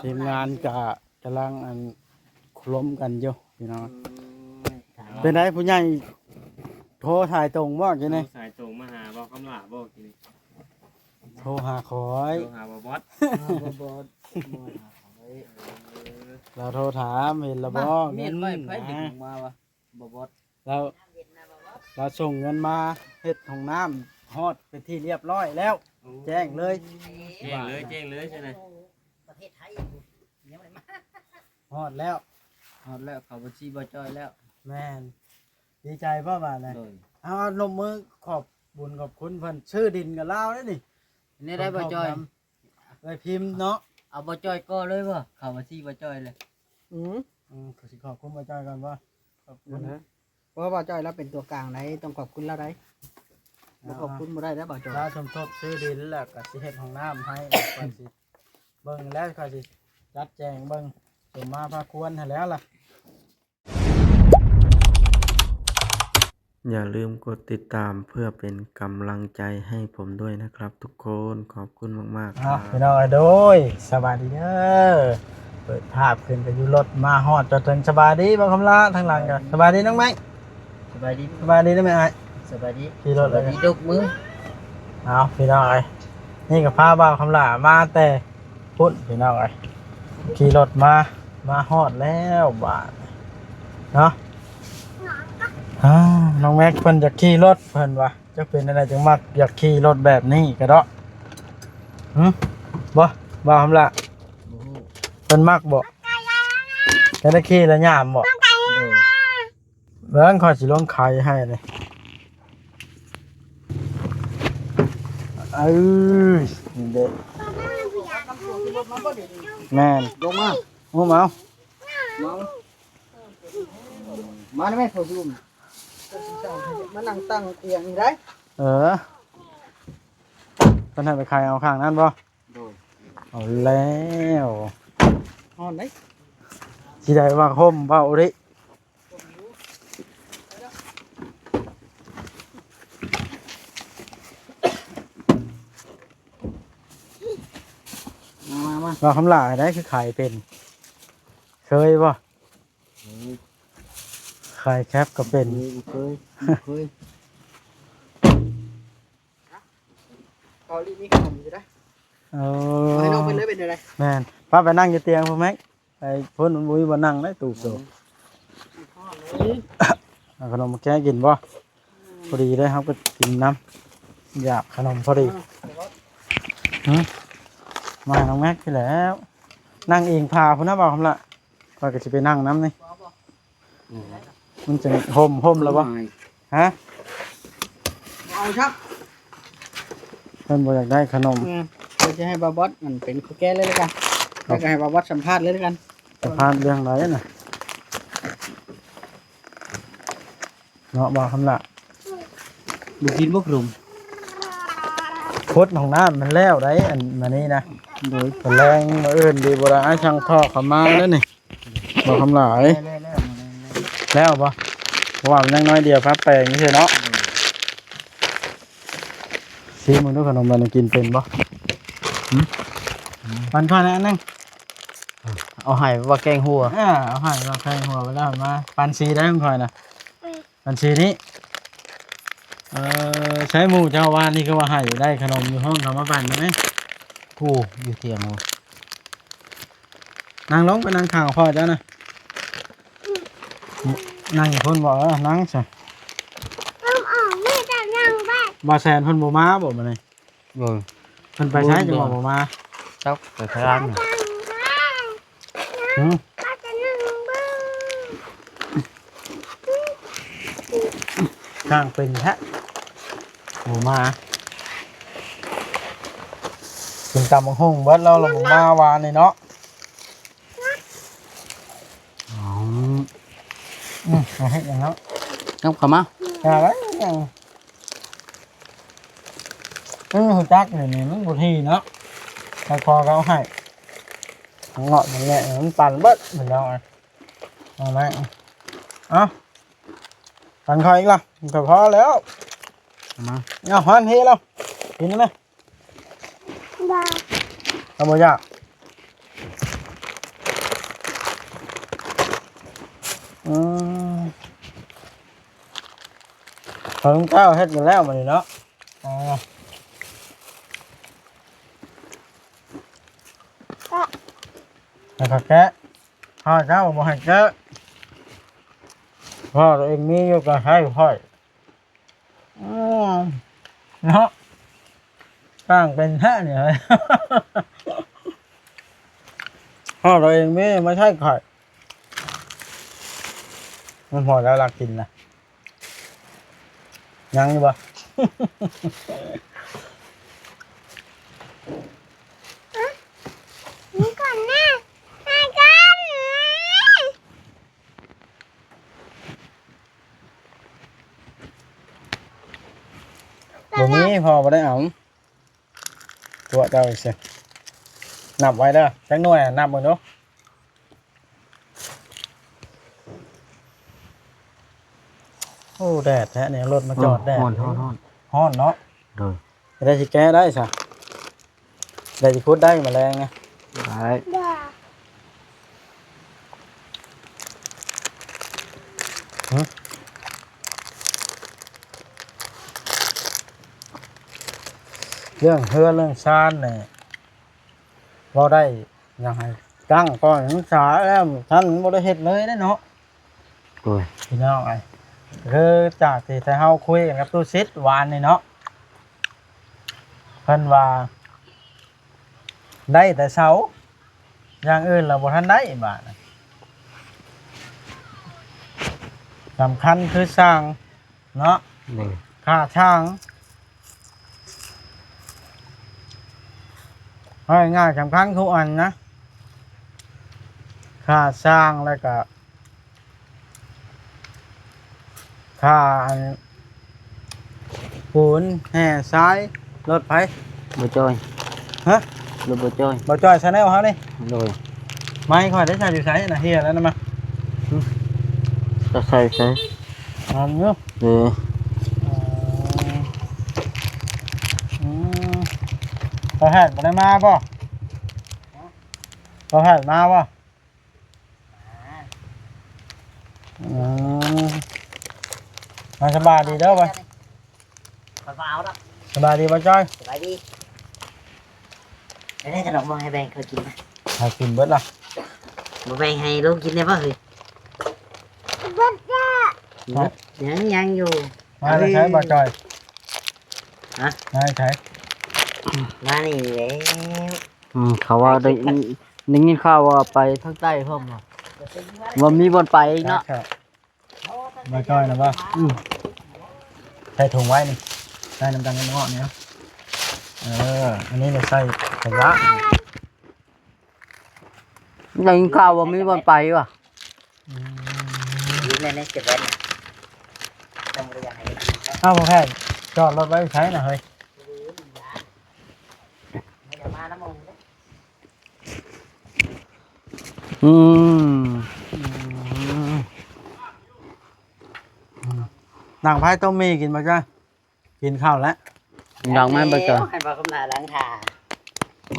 ທີມງານກະກຳລັງອັນລົມກັນຢູ່ພີ່ນ້ອງ. ເປັນໃດຜູ້ໃຫຍ່ໂທສາຍຕົງບໍ່ ໂທສາຍຕົງມາຫາບ່າວຄຳຫຼ້າບໍ່ກີ້ນີ້? ໂທຫາຂ້ອຍ ໂທຫາບ່າວບອດ ບ່າວບອດ ລາວໂທຖາມເຫັນລະບໍ່ ເງິນ ມາວ່າ ບໍ່ບອດ ລາວ ລາວສົ່ງເງິນມາເຮັດຫ້ອງນ້ຳຮອດເປັນທີ່ລຽບຮ້ອຍແລ້ວ. ໂອ້ ແຈ້ງເລີຍ ແຈ້ງເລີຍ ແຈ້ງເລີຍຊັ້ນນະ. ຮອດແລ້ວ ຮອດແລ້ວ ເຂົ້າບັນຊີບ່າວຈ້ອຍແລ້ວ. ແມ່ນ ດີໃຈບໍ່ບາດນີ້? ໂດຍ ເອົາ ເອົານົບມືຂອບບຸນຂອບຄຸນເພິ່ນ ຊື້ດິນກັບລາວເດ້ນີ້. ແນວໃດບ່າວຈ້ອຍ? ເອື້ອຍພິມເນາະ ເອົາບ່າວຈ້ອຍກໍເລີຍບໍ່? ເຂົ້າມາຊິບ່າວຈ້ອຍເລີຍ. ອືມ ອືມ ເຂົາຊິຂອບຄຸນບ່າວຈ້ອຍກ່ອນບໍ່? ຂອບຄຸນ ເພາະວ່າບ່າວຈ້ອຍລາວເປັນຕົວກາງໃດ໋ ຕ້ອງຂອບຄຸນລາວໃດ໋. ບໍ່ຂອບຄຸນບໍ່ໄດ້ເດ້ບ່າວຈ້ອຍ. ລາວສົມທົບຊື້ດິນແລ້ວກໍຊິເຮັດຫ້ອງນ້ຳໃຫ້ ຂ້ອຍຊິເບິ່ງແລ້ວ ຂ້ອຍຊິຈັດແຈງເບິ່ງ ສົມມາພາຄວນໃຫ້ແລ້ວລະ. ຢ່າລືມກົດຕິດຕາມເພື່ອເປັນກຳລັງໃຈໃຫ້ຜົມດ້ວຍນະຄັບທຸກຄົນ. ຂອບຄຸນມາກໆ ເອົາ ຄັບ ພີ່ນ້ອງເອີຍ ໂດຍ ສະບາຍດີເດີ. ເປີດພາບຂຶ້ນໄປຢູ່ລົດ ມາຮອດຈອດເຖິງ. ສະບາຍດີບ່າວຄຳຫຼ້າ ທາງຫຼັງກໍສະບາຍດີນ້ອງໄມ້. ສະບາຍດີ ສະບາຍດີເດີແມ່ອ້າຍ. ສະບາຍດີ ຂີ່ລົດ ສະບາຍດີ ແລ້ວກໍຍົກມື. ເອົາ ພີ່ນ້ອງເອີຍ ນີ້ກໍພາບ່າວຄຳຫຼ້າມາແຕ່ ພຸ້ນພີ່ນ້ອງເອີຍ ຂີ່ລົດມາ ມາຮອດແລ້ວບາດເນາະ. ອ້າ ນ້ອງແມັກເພິ່ນຢາກຂີ່ລົດເພິ່ນວ່າ ຈັກເປັນແນວໃດຈຶ່ງມັກຢາກຂີ່ລົດແບບນີ້ກະເດາະ. ຫຶ ບໍ່ ບ່າວຄຳຫຼ້າ ບໍ່ຮູ້ ເພິ່ນມັກບໍ່? ແຕ່ໄດ້ຂີ່ແລ້ວຍາມບໍ່? ໂດຍ ເບິ່ງ ຂ້ອຍຊິລົງໄຂໃຫ້ເດ້. ເອີ ນີ້ເດ້ ແມ່ນ ລົງມາ ຫຸ້ມເອົາ ມາ ມາໄດ້ແມ່ ພໍ່ຊິອຸ້ມ ມານັ່ງຕັ້ງຕຽງນີ້ໄດ້. ເອີ ເພິ່ນໃຫ້ໄປໄຂເອົາຂ້າງນັ້ນບໍ່? ໂດຍ ເອົາແລ້ວ ຮ້ອນເດ້ ຊິໄດ້ວ່າຫົ່ມເວົ້າເດ້. ມາ ມາ ມາ ເວົ້າຄຳຫຼ້າໄດ້ ຄືຂາຍເປັນ ເຄີຍບໍ່? ເຄີຍ ຂາຍແຄັບກໍເປັນ ເຄີຍ ເຄີຍ ເຄີຍ. ເກົາຫຼີມີຂະໜົມຢູ່ເດ້. ເອີ ເອົາໃຫ້ນ້ອງເພິ່ນເລີຍ ເປັນຈັ່ງໃດ? ແມ່ນ ພາໄປນັ່ງຢູ່ຕຽງພຸ້ນແມັກ ໄປພຸ້ນ ມັນບໍ່ມີບ່ອນນັ່ງເດ້ ຕູບໂຕ. ເອົາຂະໜົມມາແກະກິນບໍ່? ພໍດີເດ້ ເຮົາກໍກິນນຳ ຢາກຂະໜົມພໍດີ. ຫຶ ມາໃຫ້ນ້ອງແມັກພີ້ແຫຼ້ວ ນັ່ງອີງພາພຸ້ນນະ ເວົ້າຄຳລະ ຂ້ອຍກໍຊິໄປນັ່ງນຳນີ້. ອືມ ມັນຈະຫົ່ມ ຫົ່ມແລ້ວບໍ່? ຮະ ບໍ່ເອົາຊ້ຳ ເພິ່ນບໍ່ຢາກໄດ້ຂະໜົມ. ແມ່ນ ເພິ່ນຈະໃຫ້ບ່າວບອດ ອັນ ເປັນຜູ້ແກະເລີຍລະກັນ ແລ້ວກໍໃຫ້ບ່າວບອດສຳພາດເລີຍລະກັນ. ສຳພາດເລື່ອງໃດນະ ເນາະ ບ່າວຄຳລະ? ບໍ່ກິນບໍ່ຂະໜົມ ຂຸດຫ້ອງນ້ຳມັນແລ້ວໄດ໋ ອັນ ມື້ນີ້ນະ. ໂດຍ ຕອນແລງມື້ອື່ນດີບໍ່ໄດ້ ອ້າຍຊ່າງທໍ່ເຂົ້າມາແລ້ວນີ້. ບໍ່ຄຳຫຼາຍ ແລ້ວ ແລ້ວ ແລ້ວ ແລ້ວບໍ່? ເພາະວ່າມັນຍັງໜ້ອຍດຽວ ພາແປງຊື່ເນາະ. ຊີມເບິ່ງດູ ຂະໜົມບາດນີ້ກິນເປັນບໍ່? ຫຶ ປັນຂ້ອຍແດ່ອັນໜຶ່ງ. ເອົາໃຫ້ວ່າແກງຫົວ ເອີ ເອົາໃຫ້ວ່າແກງຫົວໄປແລ້ວ ມາປັນຊີໄດ້ຂອງຂ້ອຍນະ. ບັນຊີນີ້ ເອີ ໃຊ້ໝູ່ເຈົ້າວານນີ້ຄືວ່າໃຫ້ໄດ້ຂະໜົມຢູ່ຫ້ອງເຂົາມາປັ່ນໄດ້ໄໝ? ຜູ້ຢູ່ທຽງ ນັ່ງລົງໄປນັ່ງຂ້າງພໍ່ເຈົ້ານະ. ນັ່ງຢູ່ພຸ້ນບໍ່? ເອີ ນັ່ງຊະ. ບໍ່ແຊນເພິ່ນບໍ່ມາບໍ່ມື້ນີ້? ບໍ່ ເພິ່ນໄປໃສຈັ່ງວ່າບໍ່ມາ? ຈັກໄປທາງ ຫື ຊ່າງເປັນແທ້ ບໍ່ມາ. ກິນຕຳບັກຫຸ່ງເບິດແລ້ວ ລະບໍ່ມາວານນີ້ເນາະ. ອືມ ອືມ ເຮັດຫຍັງເນາະ? ນຳເຂົ້າມາ ຫາໄວ້ຫຍັງ? ມັນຮູ້ຈັກຢູ່ນີ້ ມັນບໍ່ຖີ່ເນາະ. ໃຫ້ພໍ່ເຂົາເອົາໃຫ້ ເງາະມັນແງະ ມັນປັ່ນເບິດພີ່ນ້ອງເອີຍ. ເອົາໄວ້ ເອົາ ປັ່ນຂ້ອຍອີກລະ ກໍພໍແລ້ວ. ເອົາມາ ເອົາ ຮ້ອນເຮລະ ກິນໄດ້ໄໝ? ບໍ່ ເອົາ ບໍ່ຢາກ. ອືມ ເພິ່ນເຈົ້າເຮັດຢູ່ແລ້ວບັດນີ້ເນາະ. ອໍ ໃຫ້ຂ້ອຍແກະ ພໍ່ເຈົ້າບໍ່ໃຫ້ແກະ ພໍ່ຕົວເອງມີຢູ່ກໍໃຫ້ຂ້ອຍ. ອືມ ເນາະ ຊ່າງເປັນແທ້ນີ້ ພໍ່ຕົວເອງມີມາໃຊ້ຂ້ອຍ. ມັນພໍແລ້ວ ລັກກິນນະ ຍັງຢູ່ບໍ່? ນີ້ກ່ອນນະ ໃຫ້ກ່ອນ. ບໍ່ມີ ພໍ່ບໍ່ໄດ້ເອົາ ຕົວະເຈົ້າອີກຊິ. ນັບໄວ້ເດີ ຈັກໜ່ວຍ ນັບເບິ່ງດູ. ໂອ້ ແດດແທ້ນີ້ ລົດມາຈອດແດດ ຮ້ອນ ຮ້ອນ ຮ້ອນ ຮ້ອນເນາະ. ໂດຍ ໄດ້ຊິແກະໄດ້ຊະ ໄດ້ຊິຂຸດໄດ້ມາແລງນະ. ໄດ້ ຫຶ ເລື່ອງເຮືອນເລື່ອງຊານນີ້ ເວົ້າໄດ້ ຢາກໃຫ້ຕັ້ງກ່ອນ ສາແລ້ວ ທ່ານບໍ່ໄດ້ເຮັດເລີຍເດ້ເນາະ. ໂດຍ ພີ່ນ້ອງເອີຍ ຄືຈາກທີ່ໄທເຮົາຄຸຍກັນກັບຕູ້ຊິດວານນີ້ເນາະ ເພິ່ນວ່າໄດ້ແຕ່ເສົາ ຢ່າງອື່ນລະບໍ່ທັນໄດ້ບາດນີ້. ສຳຄັນຄືຊ່າງເນາະ ໂດຍ ຄ່າຊ່າງ ເອົາງ່າຍໆ ສຳຄັນທຸກອັນນະ ຄ່າຊ່າງ ແລ້ວກະ ຄ່າອັນ ປູນແຮ່ຊາຍ ລົດໃຜ? ບໍ່ຈ່ອຍ. ຮະ? ລົດບໍ່ຈ່ອຍ. ບໍ່ຈ່ອຍ Channel ເຮົານີ້? ໂດຍ. ໄມ້ຂ້ອຍໄດ້ໃສ່ຢູ່ໃສນະ? ເຮຍແລ້ວນະມາ. ຈະໃສ່ໃສ? ອັນຢູ່. ເອີ. ອືມ ພໍ່ແພດບໍ່ໄດ້ມາບໍ່? ພໍ່ແພດມາບໍ່? ອືມ ມາສະບາຍດີເດີ ຂ້ອຍບໍ່ເອົາດອກ. ສະບາຍດີບໍ່ຈ້ອຍ? ສະບາຍດີ. ໄດ້ຂະໜົມບໍ່ໃຫ້ແບ່ງຂ້ອຍກິນນະ? ໃຫ້ກິນເບິດລະ. ບໍ່ແບ່ງໃຫ້ລຸງກິນໄດ້ບໍ່ເຮີ້ຍ? ເບິດລະ. ຍັງ ຍັງຢູ່. ມາແຕ່ໃສບໍ່ຈ້ອຍ? ຮະ? ມາແຕ່ໃສ? ມານີ້ແຫຼະ. ອືມ ເຂົາວ່າໄດ້ ໄດ້ຍິນຂ່າວວ່າໄປທາງໃຕ້ພ້ອມເນາະ ວ່າມີບ່ອນໄປເນາະ. ບໍ່ຈ່ອຍນະບໍ່? ອືມ ໃສ່ຖົງໄວ້ນີ້ ໃສ່ນຳກັນກັບເງາະນີ້. ເອີ ອັນນີ້ລະໃສ່ຂະຫຍະ. ໄດ້ຍິນຂ່າວວ່າມີບ່ອນໄປວ່າ. ອືມ ຢູ່ໃນ ໃນເຊເວັ່ນນະ. ເອົາ ພໍ່ແພດ ຈອດລົດໄວ້ໃສນະເຮີ້ຍ? ອືມ ອືມ ນັ່ງພາຍຕົ້ມໝີ່ກິນບໍ່ຈ້ອຍ? ກິນເຂົ້າແລ້ວ. ດັງໄໝບໍ່ຈ້ອຍ? ໃຫ້ບໍ່ຄຳນາລ້າງຖ້າ.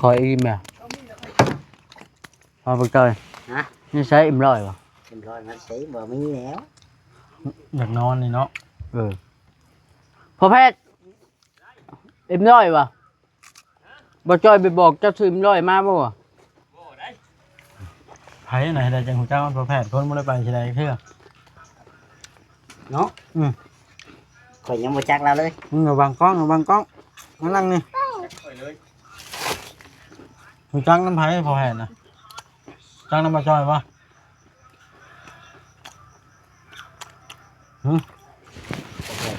ຂໍອີ່ມແມ່. ພໍ່ບໍ່ຈ່ອຍ. ຮະ? ນີ້ໃຊ້ເອັມຮ້ອຍບໍ່? ເອັມຮ້ອຍມາໃຊ້ ບໍ່ມີແລ້ວ. ຢາກນອນນີ້ເນາະ. ເອີ. ພໍ່ແພດ ເອັມຮ້ອຍບໍ່? ບໍ່ຈ່ອຍໄປບອກເຈົ້າຊື້ເອັມຮ້ອຍມາບໍ່? ໃຜນະ ໃຫ້ໄດ້ຈັ່ງຮູ້ຈັກ ພໍ່ແພດ ຄົນບໍ່ໄດ້ໄປທີ່ໃດເທື່ອເນາະ. ອືມ ຂ້ອຍຍັງບໍ່ຈັກລາວເລີຍ. ມຶງລະວັງກ້ອງ ລະວັງກ້ອງ ມານັ່ງນີ້. ຮູ້ຈັກນຳໃຜພໍ່ແພດນະ? ຈັກນຳບໍ່ຈ່ອຍບໍ່? ຫຶ?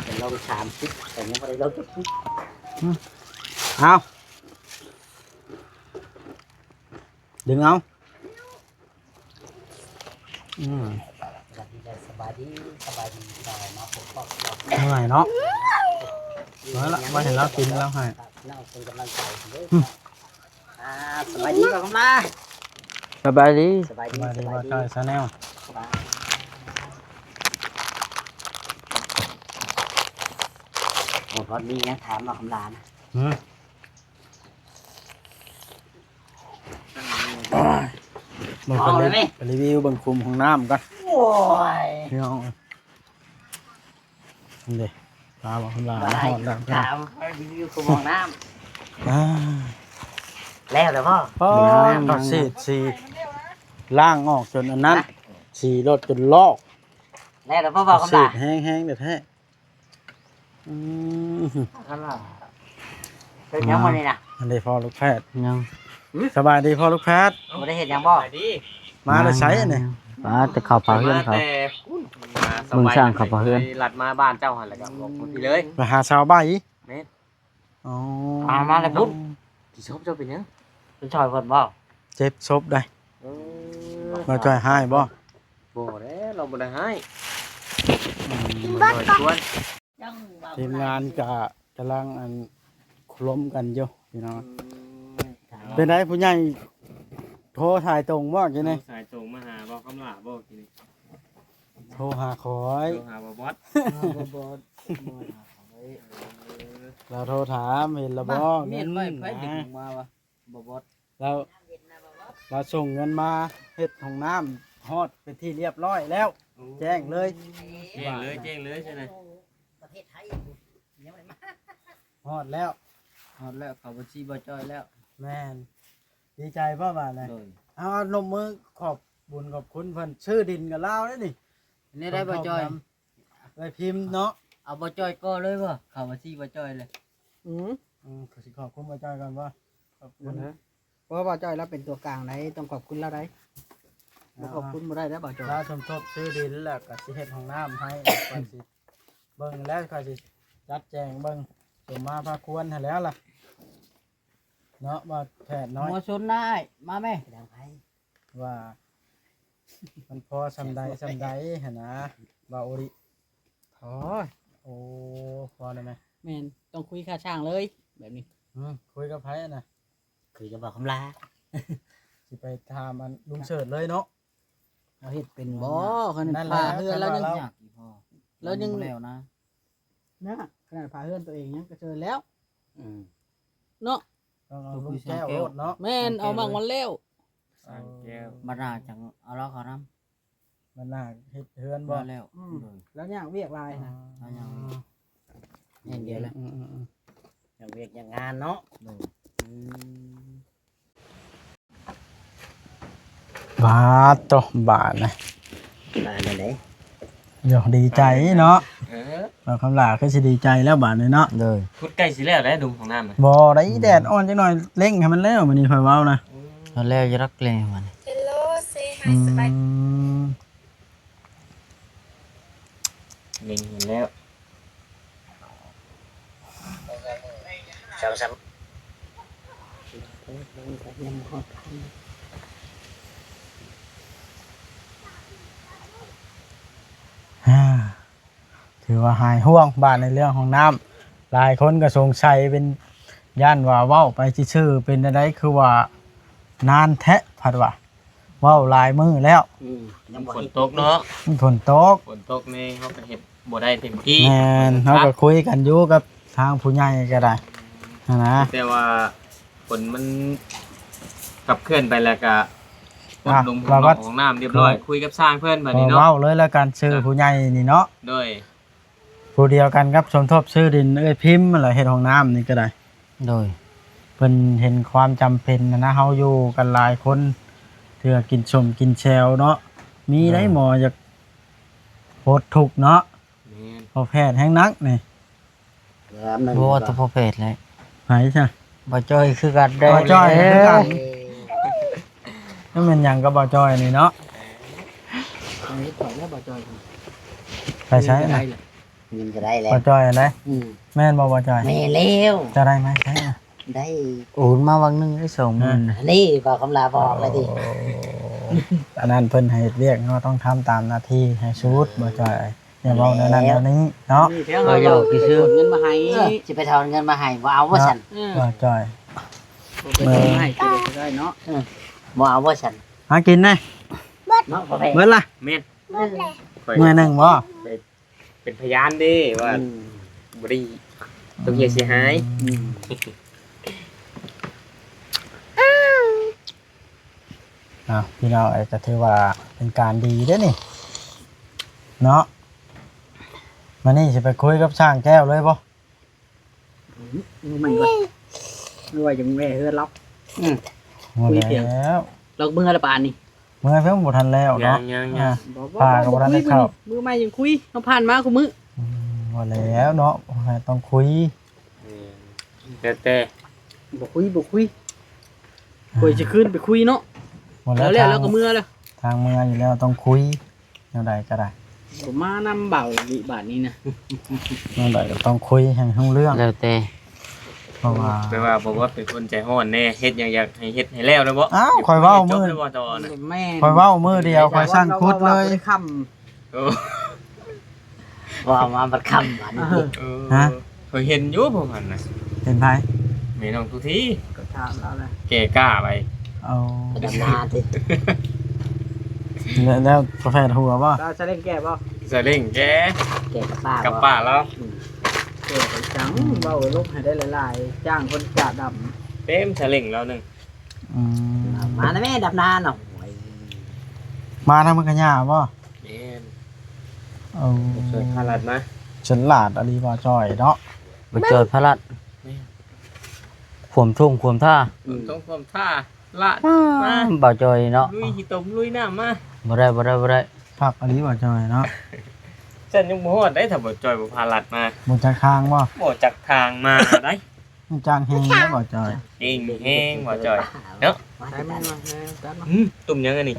ເປັນລອງສາມສິບ ແຕ່ຍັງບໍ່ໄດ້ລອງຈັກທີ. ຫຶ? ເອົາ ດຶງເອົາ. ອືມ ສະບາຍດີ ສະບາຍດີ ສະບາຍດີ ເມື່ອຍເນາະ. ເອົາລະ ບໍ່ເຫັນລາວກິນ ລາວໃຫ້. ເປັນກຳລັງໃຈເດີ. ອືມ ອ່າ ສະບາຍດີ ບ່າວຄຳລາ. ສະບາຍດີ ສະບາຍດີ ສະບາຍດີ ບ່າວຈ້ອຍ Channel. ບໍ່ພໍດມີຫຍັງຖາມບ່າວຄຳລານະ. ຫື? ໂອ້ຍ ເບິ່ງ ເອົາເລີຍ ໄປຣີວິວເບິ່ງຂຸມຫ້ອງນ້ຳກ່ອນ ໂອ້ຍ ພີ່ນ້ອງ. ນີ້ເດ້ ຕາມາເພິ່ນວ່າ ມາຮອດແລ້ວ ຕາມໄປຣີວິວຂຸມຫ້ອງນ້ຳ ອ່າ ແລ້ວແລ້ວບໍ່? ອໍ ຍັງ ກໍສີດ ສີດ ລ້າງອອກຈົນອັນນັ້ນ ຮະ? ສີລົດຈົນລອກ ແລ້ວແລ້ວບໍ່? ເວົ້າຄຳຫຼ້າ ສີດແຮງໆແທ້ໆ. ອືມ ເຮັດຫຍັງມື້ນີ້ນະ? ອັນນີ້ພໍ່ລູກແພດ ຍັງ ສະບາຍດີພໍ່ລູກແພດ ບໍ່ໄດ້ເຮັດຫຍັງບໍ່? ສະບາຍດີ ມາແຕ່ໃສອັນນີ້? ມາແຕ່ເຂົ້າປ່າເຮືອນເຂົາ ແຕ່ພຸ້ນ ເບິ່ງຊ່າງເຂົ້າປ່າເຮືອນ ລັດມາບ້ານເຈົ້າຫັ້ນ ແລ້ວກໍອອກມາພີ້ເລີຍ ໄປຫາສາວໃບ ແມ່ນ ອໍ ມາແລ້ວພຸ້ນ ຊິສົບເຈົ້າເປັນຫຍັງ? ໄປຊ່ອຍເພິ່ນບໍ່? ເຈັບສົບໃດ ເອີ ບໍ່ຈ່ອຍຮ້າຍບໍ່? ບໍ່ແລ້ວ ລາວບໍ່ໄດ້ຮ້າຍ ອືມ ບໍ່ຈ່ອຍຊວນ ທີມງານກະກຳລັງອັນ ລົມກັນຢູ່ພີ່ນ້ອງ ອືມ ເປັນໃດຜູ້ໃຫຍ່ ໂທສາຍຕົງບໍ່ກີ້ນີ້? ໂທສາຍຕົງມາຫາເວົ້າຄຳຫຼ້າບໍ່ກີ້ນີ້? ໂທຫາຂ້ອຍ ໂທຫາບໍ່ບອດ ບໍ່ບອດ ບໍ່ຫາຂ້ອຍ ເອີ ລາວໂທຖາມເຫັນລະບໍ່ ເງິນ ແມ່ນໄວ້ໃຜເດັກມາວະ ບໍ່ບອດ ລາວ ລາວສົ່ງເງິນມາເຮັດຫ້ອງນ້ຳຮອດເປັນທີ່ລຽບຮ້ອຍແລ້ວ ໂອ້ ແຈ້ງເລີຍ ແຈ້ງເລີຍ ແຈ້ງເລີຍຊັ້ນນະ ປະເທດໄທ ຮອດແລ້ວ ຮອດແລ້ວ ເຂົ້າບັນຊີບໍ່ຈ່ອຍແລ້ວ ແມ່ນ ດີໃຈບໍ່ບາດນີ້? ໂດຍ ເອົາ ເອົານົບມືຂອບບຸນຂອບຄຸນເພິ່ນ ຊື້ດິນກັບລາວເດ້ນີ້ ແນວໃດບໍ່ຈ່ອຍ? ເອື້ອຍພິມເນາະ ເອົາບໍ່ຈ່ອຍກໍເລີຍບໍ່? ເຂົ້າມາຊິບໍ່ຈ່ອຍເລີຍ ອືມ ອືມ ກໍຊິຂອບຄຸນບໍ່ຈ່ອຍກ່ອນບໍ່? ຂອບຄຸນ ເພາະວ່າບໍ່ຈ່ອຍລາວເປັນຕົວກາງໃດ ຕ້ອງຂອບຄຸນລາວໃດ ບໍ່ຂອບຄຸນບໍ່ໄດ້ເດ້ບໍ່ຈ່ອຍ ລາວສົມທົບຊື້ດິນ ແລ້ວກໍຊິເຮັດຫ້ອງນ້ຳໃຫ້ ຂ້ອຍຊິເບິ່ງແລ້ວ ຂ້ອຍຊິຈັດແຈງເບິ່ງ ສົມມາພາຄວນໃຫ້ແລ້ວລະ ເນາະ ບໍ່ແພດນ້ອຍ ຫົວຊົນນາຍ ມາແມ່ ວ່າມັນພໍສ່ຳໃດສ່ຳໃດຫັ້ນນະ ບ່າວໂອລິ ພໍ ໂອ້ ພໍໄດ້ໄໝ? ແມ່ນ ຕ້ອງຄຸຍຄ່າຊ່າງເລີຍແບບນີ້ ອືມ ຄຸຍກັບໃຜນະ? ຄຸຍກັບບ່າວຄຳຫຼ້າ ຊິໄປຖາມອັນລຸງເສີດເລີຍເນາະ ເຮົາເຮັດເປັນບໍ່? ຄັນ ນັ້ນແຫຼະ ພາເຮືອນລາວຍັງ ລາວ ຍາກອີ່ພໍ ລາວຍັງ ມັນບໍ່ແລ້ວນະ ນະ ຂະໜາດພາເຮືອນຕົວເອງຍັງກະເຊີນແລ້ວ ອືມ ເນາະ ຕ້ອງເອົາລຸງແກ້ວໂລດເນາະ ແມ່ນ ເອົາໝາກມັນແລ້ວ ຊ່າງແກ້ວ ບັດໜ້າຈັ່ງເອົາລາວເຂົ້ານຳ ບັດໜ້າເຮັດເຮືອນບໍ່? ແລ້ວ ອືມ ໂດຍ ລາວຍາກວຽກຫຼາຍນະ ອໍ ລາວຍາກວຽກ ແມ່ນດຽວແຫຼະ ອືມໆໆ ຍາກວຽກຍາກງານເນາະ ໂດຍ ອືມ ບາດໂຕ ບາດນະ ບາດນັ້ນເດ້ ໂຍ ດີໃຈເນາະ ເອີ ບ່າວຄຳຫຼ້າຄືຊິດີໃຈແລ້ວບາດນີ້ເນາະ ໂດຍ ຂຸດໃກ້ຊິແລ້ວແຫຼະ ດຸມຂອງນ້ຳນະ ບໍ່ໄດ້ ອືມ ແດດອ່ອນຈັກໜ້ອຍ ເລັ່ງໃຫ້ມັນແລ້ວ ມື້ນີ້ຂ້ອຍເວົ້ານະ ອືມ ມັນແລ້ວຢູ່ດອກ ເລັ່ງໃຫ້ມັນ ເຮລໂລ ເຊຮາຍ ອືມ ສະບາຍ ເລັງເຫັນແລ້ວ ສອງສາມ ອ່າ ຖືວ່າຫາຍຫ່ວງບາດໃນເລື່ອງຫ້ອງນ້ຳ ຫຼາຍຄົນກໍສົງໄສເປັນ ຢ້ານວ່າເວົ້າໄປຊື່ໆ ເປັນແນວໃດ ຄືວ່ານານແທ້ ພັດວ່າ ເວົ້າຫຼາຍມື້ແລ້ວ ອືມ ຍັງບໍ່ ຝົນຕົກເນາະ ມັນຝົນຕົກ ຝົນຕົກນີ້ເຮົາກໍເຮັດບໍ່ໄດ້ເຕັມທີ່ ແມ່ນ ເຮົາກໍຄຸຍກັນຢູ່ກັບທາງຜູ້ໃຫຍ່ກໍໄດ້ຫັ້ນນະ ແຕ່ວ່າຝົນມັນຂັບເຄື່ອນໄປແລ້ວກໍ ອ່ະ ປົດລົງ ລະວັດ ຂອງນ້ຳຮຽບຮ້ອຍ ຄຸຍກັບຊ່າງເພິ່ນບາດນີ້ເນາະ ເວົ້າເລີຍລະກັນ ຊື່ຜູ້ໃຫຍ່ນີ້ເນາະ ໂດຍ ຜູ້ດຽວກັນກັບສົມທົບຊື້ດິນເອື້ອຍພິມຫັ້ນແຫຼະ ເຮັດຫ້ອງນ້ຳນີ້ກໍໄດ້ ໂດຍ ເພິ່ນເຫັນຄວາມຈຳເປັນຫັ້ນນະ ເຮົາຢູ່ກັນຫຼາຍຄົນ ເທື່ອກິນສົ້ມກິນແຊວເນາະ ມີໄດ໋ ໂດຍ ໝໍຢາກປົດທຸກເນາະ ແມ່ນ ພໍ່ແພດແຮງໜັກນີ້ ແລ້ວໜຶ່ງ ບໍ່ວ່າແຕ່ພໍ່ແພດແຫຼະ ໃຜຊະ? ບ່າວຈ້ອຍຄືກັນເດ້ ບ່າວຈ້ອຍຄືກັນ ເອີ ມັນແມ່ນຫຍັງກັບບ່າວຈ້ອຍນີ້ເນາະ ເຮັດຂ້ອຍແລ້ວບ່າວຈ້ອຍ ໄປໃສນະ? ເງິນກໍໄດ້ແລ້ວ ບ່າວຈ້ອຍອັນໃດ? ອືມ ແມ່ນບໍ່ບ່າວຈ້ອຍ? ແມ່ນແລ້ວ ເຈົ້າໄດ້ມາໃສນະ? ໄດ້ໂອນມາວັງໜຶ່ງໄດ້ສອງໝື່ນ ອັນນີ້ບ່າວຄຳຫຼ້າບອກແລ້ວຕິ ໂອ້ ອັນນັ້ນເພິ່ນໃຫ້ເຮັດວຽກ ເຮົາຕ້ອງທຳຕາມໜ້າທີ່ໃຫ້ສຸດ ບ່າວຈ້ອຍ ຢ່າເວົ້າແນວນັ້ນແນວນີ້ເນາະ ເອົາຫຍອກຊື່ໆ ເງິນມາໃຫ້ ເອີ ຊິໄປຖອນເງິນມາໃຫ້ ບໍ່ເອົາວ່າຊັ້ນ ເອີ ບ່າວຈ້ອຍ ບໍ່ເອົາວ່າຊັ້ນ ຫາກິນແດ່ ເນາະ ເບິດລະ ແມ່ນ ເບິດແລ້ວ ໜ່ວຍໜຶ່ງບໍ່? ເປັນພະຍານເດ້ວ່າ ອືມ ບໍ່ໄດ້ຕົກເຫຍເສຍຫາຍ ອືມ ອືມ. ເອົາ ພີ່ນ້ອງເອີຍ ກໍຖືວ່າເປັນການດີເດ້ນີ້ເນາະ. ມື້ນີ້ຊິໄປຄຸຍກັບຊ່າງແກ້ວເລີຍບໍ່? ມື້ໃໝ່ກ່ອນ ມື້ໃໝ່ຈັ່ງແວ່ເຮືອນລາວ. ອືມ ຄຸຍພຽງ ແລ້ວ ລາວເມືອແລ້ວປານນີ້. ເມືອເພິ່ນບໍ່ທັນແລ້ວເນາະ. ຍັງໆໆ ອ່າ ບໍ່ ບໍ່ ປາກໍບໍ່ທັນໄດ້ເຂົ້າ. ມື້ໃໝ່ຍັງຄຸຍ ເຮົາຜ່ານມາຄູ່ມື້. ອືມ ວ່າແລ້ວເນາະ ຕ້ອງຄຸຍ. ແມ່ນ ແຕ່ ແຕ່ ບໍ່ຄຸຍ ບໍ່ຄຸຍ ອ່າ ຂ້ອຍຊິຄືນໄປຄຸຍເນາະ. ບໍ່ແລ້ວ ແລ້ວ ທາງ ແລ້ວກໍເມືອແລ້ວ ທາງເມືອຢູ່ແລ້ວ ຕ້ອງຄຸຍແນວໃດກໍໄດ້. ບໍ່ມານຳເບົາອີກບາດນີ້ນະ ແນວໃດກໍຕ້ອງຄຸຍໃຫ້ຮູ້ເລື່ອງ ແລ້ວແຕ່ ເພາະວ່າ ແປວ່າບໍ່ວ່າເປັນຄົນໃຈຮ້ອນແດ່ ເຮັດຫຍັງຢາກໃຫ້ເຮັດໃຫ້ແລ້ວເດ້ບໍ່? ອ້າວ ຂ້ອຍເວົ້າມື້ ແມ່ນ ຂ້ອຍເວົ້າມື້ດຽວ ຂ້ອຍສັ່ງຂຸດເລີຍ. ໂອ້ ວ່າມາບັດຄ່ຳບາດນີ້ຕິ. ເອີ ຮະ? ຂ້ອຍເຫັນຢູ່ພວກຫັ້ນນະ. ເຫັນໃຜ? ແມ່ນ້ອງທຸກທີ ກໍຖາມລາວແຫຼະ ແກ່ກ້າໄປ. ເອົາ ໄປດຳນາຕິ. ແລ້ວ ແລ້ວກາແຟຫົວບໍ່? ລາວສະເລັງແກ່ບໍ່? ສະເລັງແກ່ ແກ່ກັບປ້າ ກັບປ້າລາວ. ອືມ ແກ່ໄປຈັ່ງ ອືມ ເວົ້າລົບໃຫ້ໄດ້ຫຼາຍໆ ຈ້າງຄົນຈາດຳ ເຕັມສະເລັງລາວໜຶ່ງ. ອືມ ມານະແມ່ ດຳນາເນາະ. ໂອ້ຍ ມາທາງມັງຄະຍາບໍ່? ແມ່ນ. ເອົາ ຊ່ວຍພາລັດມາ. ສະຫຼາດອີ່ຫຼີບ່າວຈ້ອຍເນາະ ບ່າວຈ້ອຍພາລັດ. ແມ່ນ ຂວາມທົ່ງຂວາມທ່າ ອືມ ຂວາມທົ່ງຂວາມທ່າ ລາດມາ ບ່າວຈ້ອຍເນາະ ລຸຍຂີ້ຕົມລຸຍນ້ຳມາ. ບໍ່ໄດ້ ບໍ່ໄດ້ ບໍ່ໄດ້ ຄັກອີ່ຫຼີບ່າວຈ້ອຍເນາະ. ຊັ້ນຍັງບໍ່ຮອດໄດ໋ ຖ້າບ່າວຈ້ອຍບໍ່ພາລັດມາ. ບໍ່ຈັກທາງບໍ່? ບໍ່ຈັກທາງມາໄດ໋. ມັນຈ້າງແຮງແລ້ວບໍ່ຈ້ອຍ? ເກັ່ງແຮງບໍ່ຈ້ອຍເນາະ. ໄປມາ ມາ ມາ ຕັດມາ. ອືມ ຕົ້ມຫຍັງອັນນີ້?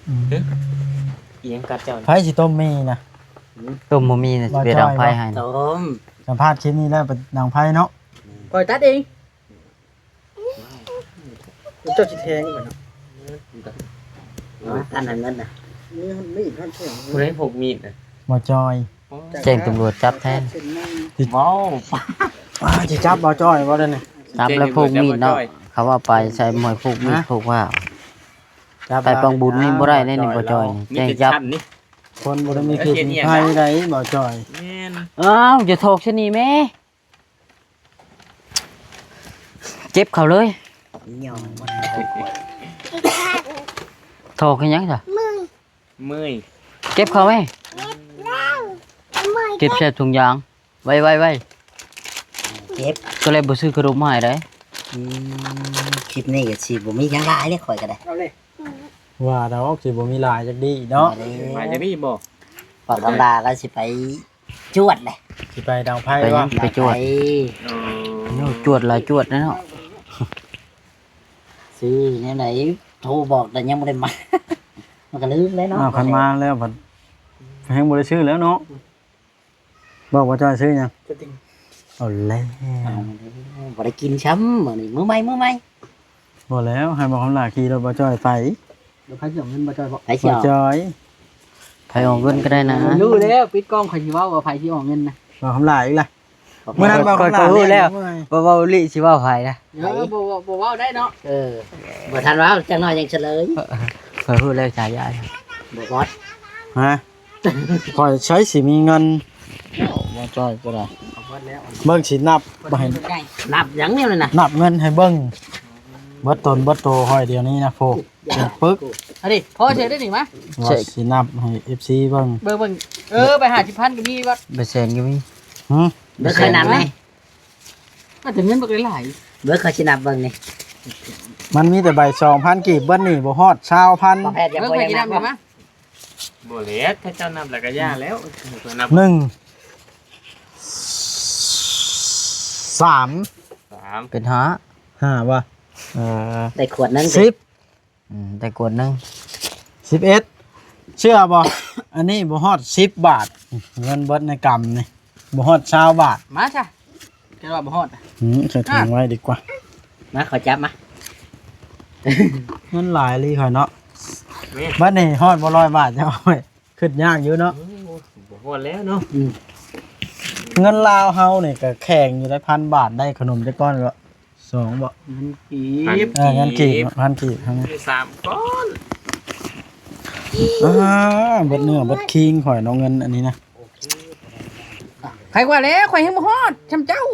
ອືມ ຫຶ ອີຫຍັງກັດເຈົ້ານີ້? ໃຜຊິຕົ້ມໝີ່ນະ? ຕົ້ມບໍ່ມີນະ ຊິໄປດັງໄຟໃຫ້. ຕົ້ມ ສຳພາດຄລິບນີ້ແລ້ວໄປດັງໄຟເນາະ. ຂ້ອຍຕັດເອງ. ເຈົ້າຊິແທງມັນເນາະ. ມາ ຕັດໃຫ້ເໝິດນະ. ມີ ມີດ ມີດແທງ. ຜູ້ໃດພົກມີດນະ? ບໍ່ຈ່ອຍ. ໂອ້ຍ ແຈ້ງຕຳຫຼວດຈັບແທນ. ເວົ້າ ອ່າ ຊິຈັບບໍ່ຈ່ອຍບໍ່ໄດ້ນີ້. ຈັບແລ້ວພົກມີດເນາະ. ເຂົາວ່າໄປໃສ່ມວຍພົກມີດ ຮະ? ພົກວ່າ ຈັບ ໄປປອງບຸນນີ້ບໍ່ໄດ້ເດ້ນີ້ ບໍ່ຈ່ອຍນີ້ ມີແຕ່ຊັ້ນນີ້ ແຈ້ງຈັບ. ຄົນບໍ່ໄດ້ມີພິດມີໄພໃດບໍ່ຈ່ອຍ. ແມ່ນ. ອ້າວ ຢ່າຖອກຊະນີ້ແມ່. ເຈັບເຂົ້າເລີຍ. ຖອກເຮັດຫຍັງຊະ? ເມື່ອຍ ເມື່ອຍ. ເກັບເຂົ້າໄວ້ ເກັບໃສ່ຖົງຢາງ ໄວ້ ໄວ້ ໄວ້. ເຈັບ ກໍເລີຍບໍ່ຊື້ຂະໜົມມາໃຫ້ໄດ໋. ອືມ ຄລິບນີ້ກໍຊິບໍ່ມີຫຍັງຫຼາຍເດ້ ຂ້ອຍກໍໄດ້. ເອົາເລີຍ ວ່າດອກ ຊິບໍ່ມີຫຼາຍຈັກດີ້ເນາະ. ມາເດ້ ມາຈັກດີ້ບໍ່? ປາກກຳລາກໍຊິໄປ ຈວດເດ້ ຊິໄປດັງໄຟ ໄປຫຍັງ ວະ ໄປຈວດ. ເອີ ໂອ້ ຈວດຫຼາຍຈວດແລ້ວເນາະ. ຊື້ແນວໃດ ໂທບອກແຕ່ຍັງບໍ່ໄດ້ມາ ມັນກໍລືມແລ້ວເນາະ. ອ້າວ ຄັນມາແລ້ວບັດແຮງບໍ່ໄດ້ຊື້ແລ້ວເນາະ. ບອກວ່າຈະຊື້ຫຍັງ? ສະຕິງ. ເອົາແລ້ວ ເອົາແລ້ວ ບໍ່ໄດ້ກິນຊ້ຳມື້ນີ້ ມື້ໃໝ່ ມື້ໃໝ່. ບໍ່ແລ້ວ ໃຫ້ບໍ່ຄຳຫຼ້າຂີ່ລົດບໍ່ຈ່ອຍໄປ. ແລ້ວໃຜຊິເອົາເງິນບໍ່ຈ່ອຍບໍ່? ໃຜຊິເອົາ? ບໍ່ຈ່ອຍ. ໃຜອອກເງິນກໍໄດ້ນະ. ຮູ້ແລ້ວ ປິດກ້ອງ ຂ້ອຍຊິເວົ້າວ່າໃຜຊິອອກເງິນນະ. ບໍ່ຄຳຫຼ້າອີກລະ. ມື້ນັ້ນບໍ່ຄຳຫຼ້າ ຂ້ອຍກໍຮູ້ແລ້ວ ບໍ່ເວົ້າອີ່ຫຼີຊິເວົ້າໃຜນະ. ເອີ ບໍ່ ບໍ່ ບໍ່ເວົ້າໄດ້ເນາະ. ເອີ ບໍ່ທັນເວົ້າ ຈັກໜ້ອຍຈັ່ງສະເຫຼີຍ. ຂ້ອຍຮູ້ແລ້ວສາຍາ. ບໍ່ບອດ ຮະ? ຂ້ອຍໃຊ້ຊິມີເງິນ ບໍ່ຈ່ອຍກໍໄດ້. ເບິ່ງຊິນັບບໍ່ໃຫ້ ນັບຫຍັງແນວນັ້ນນະ? ນັບເງິນໃຫ້ເບິ່ງ ເບິດຕົນເບິດໂຕຂ້ອຍດຽວນີ້ນະ. ໂພ ເປັນປຶກ. ອັນນີ້ພໍເຊື່ອໄດ້ນີ້ມາ ວ່າຊິນັບໃຫ້ເອັຟຊີເບິ່ງ. ເບິ່ງ ເບິ່ງ ເອີ ໃບຫ້າສິບພັນກໍມີບັດ ໃບແສນກໍມີ. ຫື ເບິ່ງ ເບິ່ງເຄີຍນັບໄໝ? ອາດຈະເງິນບໍ່ໄດ້ຫຼາຍ. ເບິ່ງ ຂ້ອຍຊິນັບເບິ່ງນີ້ ມັນມີແຕ່ໃບສອງພັນກີບ ເບິດນີ້ບໍ່ຮອດຊາວພັນ. ບໍ່ແພດ ເບິ່ງ ຂ້ອຍຊິນັບ ມາ ບໍ່ແລ້ວ ຖ້າເຈົ້ານັບແລ້ວກໍຢ່າແລ້ວ. ໜຶ່ງ ສາມ ສາມ ເປັນຫ້າ ຫ້າ ວ່າ ເອີ ໄດ້ຂວດໜຶ່ງ ສິບ ອືມ ໄດ້ຂວດໜຶ່ງ ສິບເອັດ. ເຊື່ອບໍ່? ອັນນີ້ບໍ່ຮອດສິບບາດ ເງິນເບິດໃນກຳນີ້ ບໍ່ຮອດຊາວບາດ. ມາຊະ ແກວ່າບໍ່ຮອດ. ອືມ ໃສ່ຖັງໄວ້ດີກວ່າ. ມາ ຂໍຈັບມາ. ເງິນຫຼາຍອີ່ຫຼີຂ້ອຍເນາະ. ບັດນີ້ຮອດບໍ່ຮ້ອຍບາດ ເຈົ້າ ເອົາໄວ້ ຄິດຍາກຢູ່ເນາະ. ໂອ້ ບໍ່ຮອດແລ້ວເນາະ. ອືມ ເງິນລາວເຮົານີ້ກໍແຂງຢູ່ໄດ້ ພັນບາດ ໄດ້ຂະໜົມຈັກກ້ອນກໍ ສອງບໍ່? ເງິນກີບ ພັນ ເອີ ເງິນກີບ ພັນກີບ ພັນກີບ ເຮົານີ້ ມີສາມກ້ອນ. ອ້າ ເບິດເນື້ອເບິດຄີງຂ້ອຍເນາະ ເງິນອັນນີ້ນະ. ໃຜວ່າແລ້ວ ຂ້ອຍຍັງບໍ່ຮອດຊ່ຳເຈົ້າ.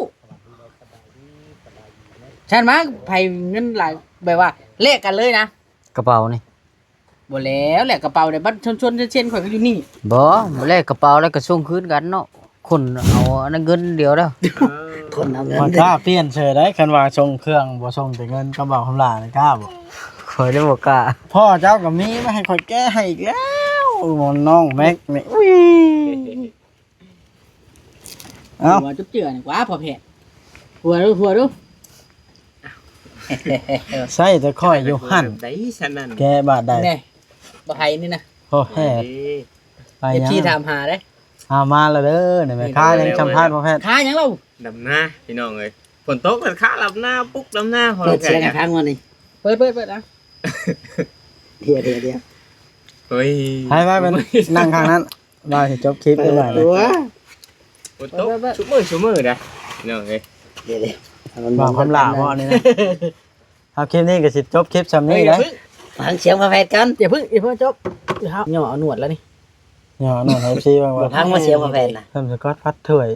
ຊັ້ນມາ ໃຜເງິນຫຼາຍ ແບບວ່າແລກກັນເລີຍນະ. ກະເປົານີ້ ບໍ່ແລ້ວແຫຼະ ກະເປົາໄດ້ບັດຊົນໆເຊັ່ນໆ ຂ້ອຍກໍຢູ່ນີ້. ບໍ່ ບໍ່ແລກກະເປົາແລ້ວກໍສົ່ງຄືນກັນເນາະ. ຄົນເອົາອັນນັ້ນເງິນດຽວແລ້ວ. ເອີ ຄົນເອົາເງິນ ຂ້ອຍກ້າປ່ຽນເສີຍໄດ໋ ຄັນວ່າສົ່ງເຄື່ອງ ບໍ່ສົ່ງແຕ່ເງິນ ກັບບ່າວຄຳຫຼ້ານີ້ກ້າບໍ່? ຂ້ອຍໄດ້ບໍ່ກ້າ. ພໍ່ເຈົ້າກໍມີມາໃຫ້ຂ້ອຍແກະໃຫ້ອີກແລ້ວ ນ້ອງແມັກນີ້. ອຸ້ຍ ເອົ້າ ຫົວຈຸບເຈື່ອນີ້ກວ່າພໍ່ແພດ. ຫົວດູ ຫົວດູ. ໃຊ້ແຕ່ຂ້ອຍຢູ່ຫັ້ນ ໄດ້ຊັ້ນນັ້ນ ແກະບາດໃດ? ແນ່ ບໍ່ໃຫ້ນີ້ນະ ພໍ່ແພດ ໄປຫຍັງ? ເອັຟຊີຖາມຫາເດ້. ເອົາ ມາແລ້ວເດີ ນີ້ແມ່ຄ້າຍັງສຳພາດພໍ່ແພດ. ຄ້າຫຍັງລາວ? ດຳນາ ພີ່ນ້ອງເອີຍ. ຝົນຕົກກໍຄ້າດຳນາ ປຸກດຳນາ. ເປີດສຽງໃຫ້ຟັງວ່ານີ້ ເປີດ ເປີດ ເປີດ ເອົາ ດຽວ ດຽວ ດຽວ. ໂອ້ຍ ໃຫ້ວ່າມັນນັ່ງຂ້າງນັ້ນ ວ່າຊິຈົບຄລິບ ເປີດ ໄດ້ ຕົວ ຝົນຕົກ ເປີດ ເປີດ ຊຸມື້ ຊຸມື້ນະ ພີ່ນ້ອງເອີຍ. ດຽວ ດຽວ ເອົາ ເວົ້າຄວາມຫຼ້າບໍ່ນີ້ນະ? ເອົາ ຄລິບນີ້ກໍຊິຈົບຄລິບຊ່ຳນີ້ ເອີຍ ໄດ໋. ຟັງສຽງພໍ່ແພດກ່ອນ ຢ່າເພິ່ງ ຢ່າເພິ່ງຈົບ. ຫຍໍ້ເອົາໜວດແລ້ວນີ້ ຫຍໍ້ເອົາໜວດໃຫ້ເອັຟຊີເບິ່ງວ່າ ຟັງວ່າສຽງພໍ່ແພດນະ ເພິ່ນສະກອດພັດຖ້ວຍ.